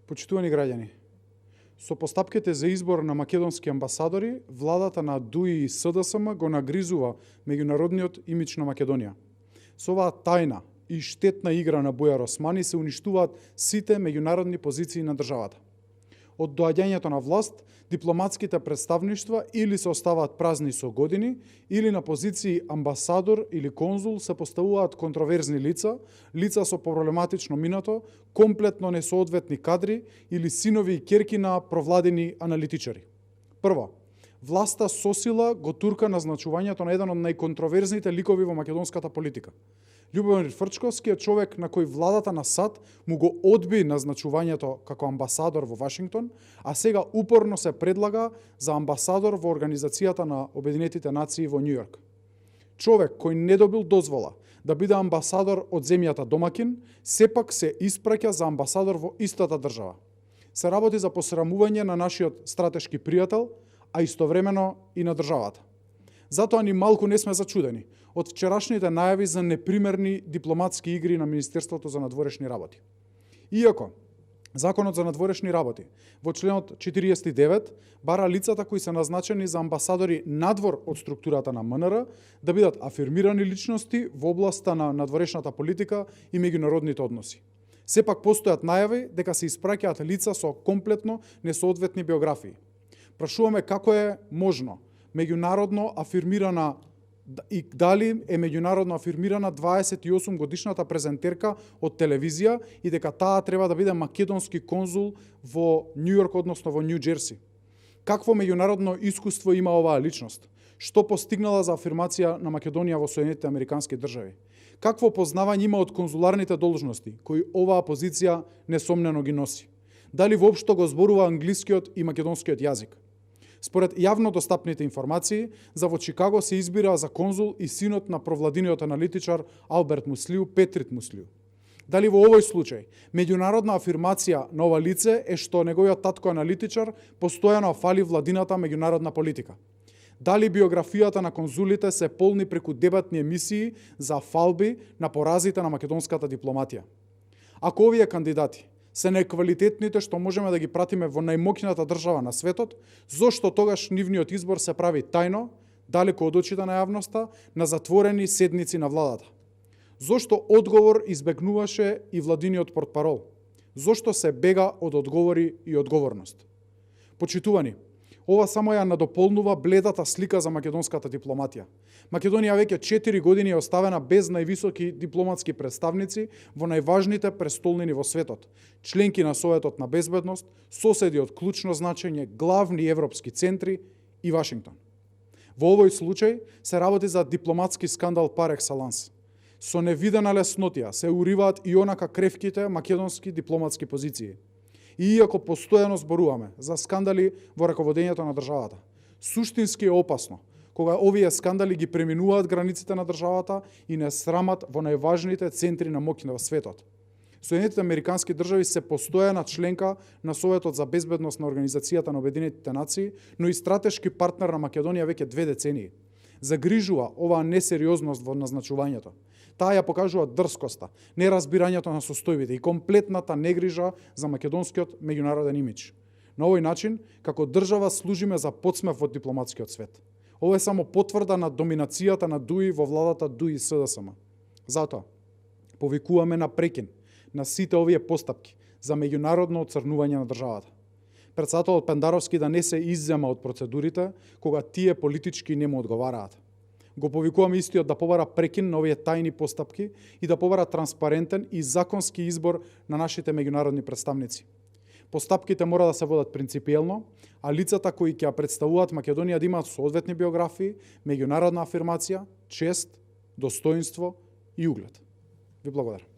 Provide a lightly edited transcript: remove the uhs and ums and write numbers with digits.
Почитувани граѓани, со постапките за избор на македонски амбасадори, владата на ДУИ и СДСМ го нагризува меѓународниот имидж на Македонија. Со оваа тајна и штетна игра на Бујар Османи се уништуваат сите меѓународни позиции на државата. Од доаѓањето на власт, дипломатските представништва или се оставаат празни со години, или на позиции амбасадор или конзул се поставуваат контроверзни лица, лица со проблематично минато, комплетно несоодветни кадри или синови и ќерки на провладени аналитичари. Прво, власта со сила го турка назначувањето на еден од најконтроверзните ликови во македонската политика. Љубомир Фрчковски е човек на кој владата на САД му го одби назначувањето како амбасадор во Вашингтон, а сега упорно се предлага за амбасадор во Организацијата на Обединетите нации во Њујорк. Човек кој не добил дозвола да биде амбасадор од земјата домакин, сепак се испраќа за амбасадор во истата држава. Се работи за посрамување на нашиот стратешки пријател, а истовремено и на државата. Затоа ни малку не сме зачудени од вчерашните најави за непримерни дипломатски игри на Министерството за надворешни работи. Иако Законот за надворешни работи во членот 49 бара лицата кои се назначени за амбасадори надвор од структурата на МНР да бидат афирмирани личности во областа на надворешната политика и меѓународните односи. Сепак постојат најави дека се испраќаат лица со комплетно несоодветни биографии. Прашуваме како е можно меѓународно афирмирана и дали е меѓународно афирмирана 28 годишната презентерка од телевизија и дека таа треба да биде македонски конзул во Њујорк, односно во Њу Џерси. Какво меѓународно искуство има оваа личност? Што постигнала за афирмација на Македонија во Соединетите Американски држави? Какво познавање има од конзуларните должности, кои оваа позиција несомнено ги носи? Дали воопшто го зборува англискиот и македонскиот јазик? Според јавно достапните информации, за во Чикаго се избира за конзул и синот на провладиниот аналитичар Алберт Муслиу, Петрит Муслиу. Дали во овој случај меѓународна афирмација на ова лице е што неговиот татко аналитичар постојано фали владината меѓународна политика? Дали биографијата на конзулите се полни преку дебатни емисии за фалби на поразите на македонската дипломатија? Ако овие кандидати се најквалитетните што можеме да ги пратиме во најмоќната држава на светот, зошто тогаш нивниот избор се прави тајно, далеко од очите на јавноста, на затворени седници на владата? Зошто одговор избегнуваше и владиниот портпарол? Зошто се бега од одговори и одговорност? Почитувани, ова само ја надополнува бледата слика за македонската дипломатија. Македонија веќе 4 години е оставена без највисоки дипломатски представници во најважните престолнини во светот, членки на Советот на безбедност, соседи од клучно значење, главни европски центри и Вашингтон. Во овој случај се работи за дипломатски скандал пар екселанс. Со невидена леснотија се уриваат и онака кревките македонски дипломатски позиции. И иако постојано зборуваме за скандали во раководењето на државата, суштински е опасно кога овие скандали ги преминуваат границите на државата и не срамат во најважните центри на моќ во светот. Соединетите Американски држави се постојана членка на Советот за безбедност на Организацијата на Обединетите нации, но и стратешки партнер на Македонија веќе 2 децении. Загрижува оваа несериозност во назначувањето. Таа ја покажува дрскоста, неразбирањето на состојбите и комплетната негрижа за македонскиот меѓународен имидж. На овој начин, како држава служиме за подсмев во дипломатскиот свет. Ова е само потврда на доминацијата на ДУИ во владата ДУИ СДСМ. Затоа, повикуваме на прекин на сите овие постапки за меѓународно оцрнување на државата. Претседателот Пендаровски да не се иззема од процедурите кога тие политички не му одговараат. Го повикуваме истиот да побара прекин на овие тајни постапки и да побара транспарентен и законски избор на нашите меѓународни представници. Постапките мора да се водат принципиелно, а лицата кои ќе ја представуваат Македонија да имаат соодветни биографии, меѓународна афирмација, чест, достоинство и углед. Ви благодарам.